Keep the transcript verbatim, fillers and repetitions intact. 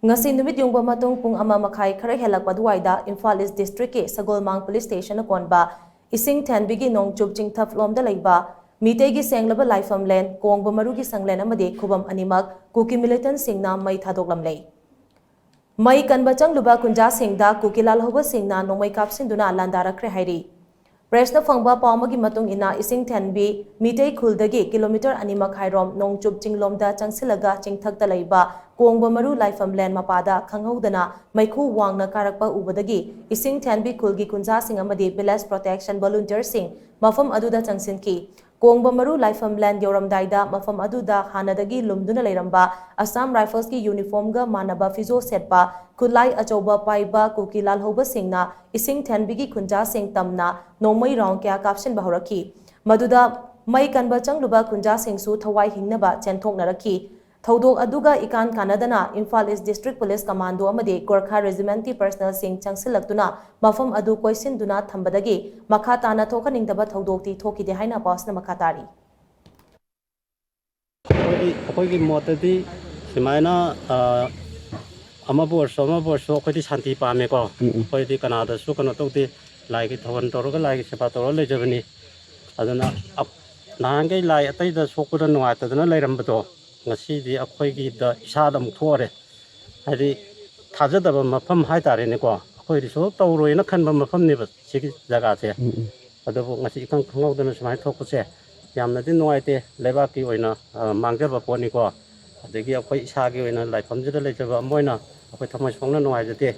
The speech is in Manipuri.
ꯉꯁꯤ ꯅꯨꯃꯤꯠ ꯌꯨꯡꯕ ꯃꯇꯨꯡ ꯄꯨꯡ ꯑꯃ ꯃꯈꯥꯏ ꯈꯔ ꯍꯦꯜꯂꯛꯄ ꯑꯗꯨꯋꯥꯏꯗ ꯏꯝꯐꯥꯜ ꯏꯁ ꯗꯤꯁꯇ꯭ꯔꯤꯛꯀꯤ ꯁꯒꯣꯜꯃꯥꯡ ꯄꯨꯂꯤꯁ ꯁ꯭ꯇꯦꯁꯟꯅ ꯀꯣꯟꯕ ꯏꯁꯤꯡ ꯊꯦꯟꯕꯤꯒꯤ ꯅꯣꯡꯆꯨꯞ ꯆꯤꯡꯊꯞꯂꯣꯝꯗ ꯂꯩꯕ ꯃꯤꯇꯩꯒꯤ ꯁꯦꯡꯂꯕ ꯂꯥꯏꯐꯝꯂꯦꯟ, ꯀꯣꯡꯕ ꯃꯔꯨꯒꯤ ꯁꯪꯂꯦꯟ ꯑꯃꯗꯤ ꯈꯨꯕꯝ ꯑꯅꯤꯃꯛ ꯀꯨꯀꯤ ꯃꯤꯂꯤꯇꯦꯟꯠꯁꯤꯡꯅ ꯃꯩ ꯊꯥꯗꯣꯛꯂꯝꯂꯦ꯫ ꯃꯩ ꯀꯟꯕ ꯆꯪꯂꯨꯕ ꯈꯨꯟꯖꯥꯁꯤꯡꯗ ꯀꯨꯀꯤ ꯂꯥꯜꯍꯧꯕꯁꯤꯡꯅ ꯅꯣꯡꯃꯩ ꯀꯥꯞꯁꯤꯟꯗꯨꯅ ꯂꯥꯟꯗꯥꯔꯛꯈ꯭ꯔꯦ ꯍꯥꯏꯔꯤ꯫ ꯄ꯭ꯔꯦꯁꯅ ꯐꯪꯕ ꯄꯥꯎ ꯑꯃꯒꯤ ꯃꯇꯨꯡ ꯏꯟꯅ, ꯏꯁꯤꯡ ꯊꯦꯟꯕꯤ ꯃꯤꯇꯩ ꯈꯨꯜꯗꯒꯤ ꯀꯤꯂꯣꯃꯤꯇꯔ ꯑꯅꯤ ꯃꯈꯥꯏ ꯔꯣꯝ ꯅꯣꯡꯆꯨꯞ ꯆꯤꯡꯂꯣꯝꯗ ꯆꯪꯁꯤꯜꯂꯒ ꯆꯤꯡꯊꯛꯇ ꯂꯩꯕ ꯀꯣꯡꯕ ꯃꯔꯨ ꯂꯥꯏꯐꯝꯂꯦꯟ ꯃꯄꯥꯗ ꯈꯪꯍꯧꯗꯅ ꯃꯩꯈꯨ ꯋꯥꯡꯅ ꯀꯥꯔꯛꯄ ꯎꯕꯗꯒꯤ ꯏꯁꯤꯡ ꯊꯦꯟꯕꯤ ꯈꯨꯜꯒꯤ ꯈꯨꯟꯖꯥꯁꯤꯡ ꯑꯃꯗꯤ ꯚꯤꯂꯦꯖ ꯄ꯭ꯔꯣꯇꯦꯛꯁꯟ ꯚꯣꯂꯨꯟꯇꯤꯌꯔꯁꯤꯡ ꯃꯐꯝ ꯑꯗꯨꯗ ꯆꯪꯁꯤꯟꯈꯤ꯫ ꯀꯣꯡꯕ ꯃꯔꯨ ꯂꯥꯏꯐꯝꯂꯦꯟ ꯌꯧꯔꯝꯗꯥꯏꯗ ꯃꯐꯝ ꯑꯗꯨꯗ ꯍꯥꯟꯅꯗꯒꯤ ꯂꯨꯝꯗꯨꯅ ꯂꯩꯔꯝꯕ ꯑꯁꯥꯝ ꯔꯥꯏꯐꯜꯁꯀꯤ ꯌꯨꯅꯤꯐꯣꯔꯝꯒ ꯃꯥꯟꯅꯕ ꯐꯤꯖꯣꯜ ꯁꯦꯠꯄ ꯈꯨꯠꯂꯥꯏ ꯑꯆꯧꯕ ꯄꯥꯏꯕ ꯀꯨꯀꯤ ꯂꯥꯜꯍꯧꯕꯁꯤꯡꯅ ꯏꯁꯤꯡ ꯊꯦꯟꯕꯤꯒꯤ ꯈꯨꯟꯖꯥꯁꯤꯡ ꯇꯝꯅ ꯅꯣꯡꯃꯩ ꯔꯥꯎꯟ ꯀꯌꯥ ꯀꯥꯞꯁꯤꯟꯕ ꯍꯧꯔꯛꯈꯤ꯫ ꯃꯗꯨꯗ ꯃꯩ ꯀꯟꯕ ꯆꯪꯂꯨꯕ ꯈꯨꯟꯖꯥꯁꯤꯡꯁꯨ ꯊꯋꯥꯏ ꯍꯤꯡꯅꯕ ꯆꯦꯟꯊꯣꯛꯅꯔꯛꯈꯤ꯫ ꯊꯧꯗꯣꯛ ꯑꯗꯨꯒ ꯏꯀꯥꯟ ꯀꯥꯟꯅꯗꯅ ꯏꯝꯐꯥꯜ ꯏꯁ ꯗꯤꯁꯇ꯭ꯔꯤꯛ ꯄꯨꯂꯤꯁ ꯀꯃꯥꯟꯗꯣ ꯑꯃꯗꯤ ꯒꯣꯔꯈꯥ ꯔꯦꯖꯤꯃꯦꯟꯠꯀꯤ ꯄꯔꯁꯅꯦꯜꯁꯤꯡ ꯆꯪꯁꯤꯜꯂꯛꯇꯨꯅ ꯃꯐꯝ ꯑꯗꯨ ꯀꯣꯏꯁꯤꯟꯗꯨꯅ ꯊꯝꯕꯗꯒꯤ ꯃꯈꯥ ꯇꯥꯅ ꯊꯣꯛꯍꯟꯅꯤꯡꯗꯕ ꯊꯧꯗꯣꯛꯇꯤ ꯊꯣꯛꯈꯤꯗꯦ ꯍꯥꯏꯅ ꯄꯥꯎꯁꯤꯅ ꯃꯈꯥ ꯇꯥꯔꯤ꯫ ꯑꯩꯈꯣꯏꯒꯤ ꯑꯩꯈꯣꯏꯒꯤ ꯃꯣꯠꯇꯗꯤ ꯁꯨꯃꯥꯏꯅ, ꯑ, ꯑꯃꯕꯨ ꯑꯣꯏꯔꯁꯨ ꯑꯃꯕꯨ ꯑꯣꯏꯔꯁꯨ ꯑꯩꯈꯣꯏꯗꯤ ꯁꯥꯟꯇꯤ ꯄꯥꯝꯃꯦꯀꯣ꯫ ꯎꯝ, ꯎꯝ꯫ ꯑꯩꯈꯣꯏꯗꯤ ꯀꯅꯥꯗꯁꯨ ꯀꯩꯅꯣ ꯇꯧꯗꯦ꯫ ꯂꯥꯏꯒꯤ ꯊꯧꯒꯜ ꯇꯧꯔꯒ ꯂꯥꯏꯒꯤ ꯁꯦꯕꯥ ꯇꯧꯔꯒ ꯂꯩꯖꯕꯅꯤ꯫ ꯑꯗꯨꯅ ꯑꯞ-, ꯅꯍꯥꯟꯈꯩ ꯂꯥꯏ ꯑꯇꯩꯗ ꯁꯣꯛꯄꯗ ꯅꯨꯡꯉꯥꯏꯇꯗꯅ ꯂꯩꯔꯝꯕꯗꯣ ꯉꯁꯤꯗꯤ ꯑꯩꯈꯣꯏꯒꯤꯗ ꯏꯁꯥꯗ ꯑꯃꯨꯛ ꯊꯣꯛꯑꯔꯦ꯫ ꯍꯥꯏꯗꯤ ꯊꯥꯖꯗꯕ ꯃꯐꯝ ꯍꯥꯏꯇꯥꯔꯦꯅꯦꯀꯣ, ꯑꯩꯈꯣꯏꯗꯤ ꯁꯨꯡꯇꯧ ꯇꯧꯔꯣꯏꯅ ꯈꯟꯕ ꯃꯐꯝꯅꯦꯕ ꯁꯤꯒꯤ ꯖꯒꯥꯁꯦ꯫ ꯎꯝ, ꯎꯝ꯫ ꯑꯗꯨꯕꯨ ꯉꯁꯤ ꯏꯈꯪ ꯈꯪꯍꯧꯗꯅ ꯁꯨꯃꯥꯏꯅ ꯊꯣꯛꯄꯁꯦ ꯌꯥꯝꯅꯗꯤ ꯅꯨꯡꯉꯥꯏꯇꯦ꯫ ꯂꯩꯕꯥꯛꯀꯤ ꯑꯣꯏꯅ, ꯑ, ꯃꯥꯡꯖꯕ ꯄꯣꯠꯅꯤꯀꯣ꯫ ꯑꯗꯒꯤ ꯑꯩꯈꯣꯏ ꯏꯁꯥꯒꯤ ꯑꯣꯏꯅ ꯂꯥꯏꯐꯝꯁꯤꯗ ꯂꯩꯖꯕ ꯑꯃ ꯑꯣꯏꯅ ꯑꯩꯈꯣꯏ ꯊꯃꯣꯏ ꯁꯣꯛꯅ ꯅꯨꯡꯉꯥꯏꯖꯗꯦ꯫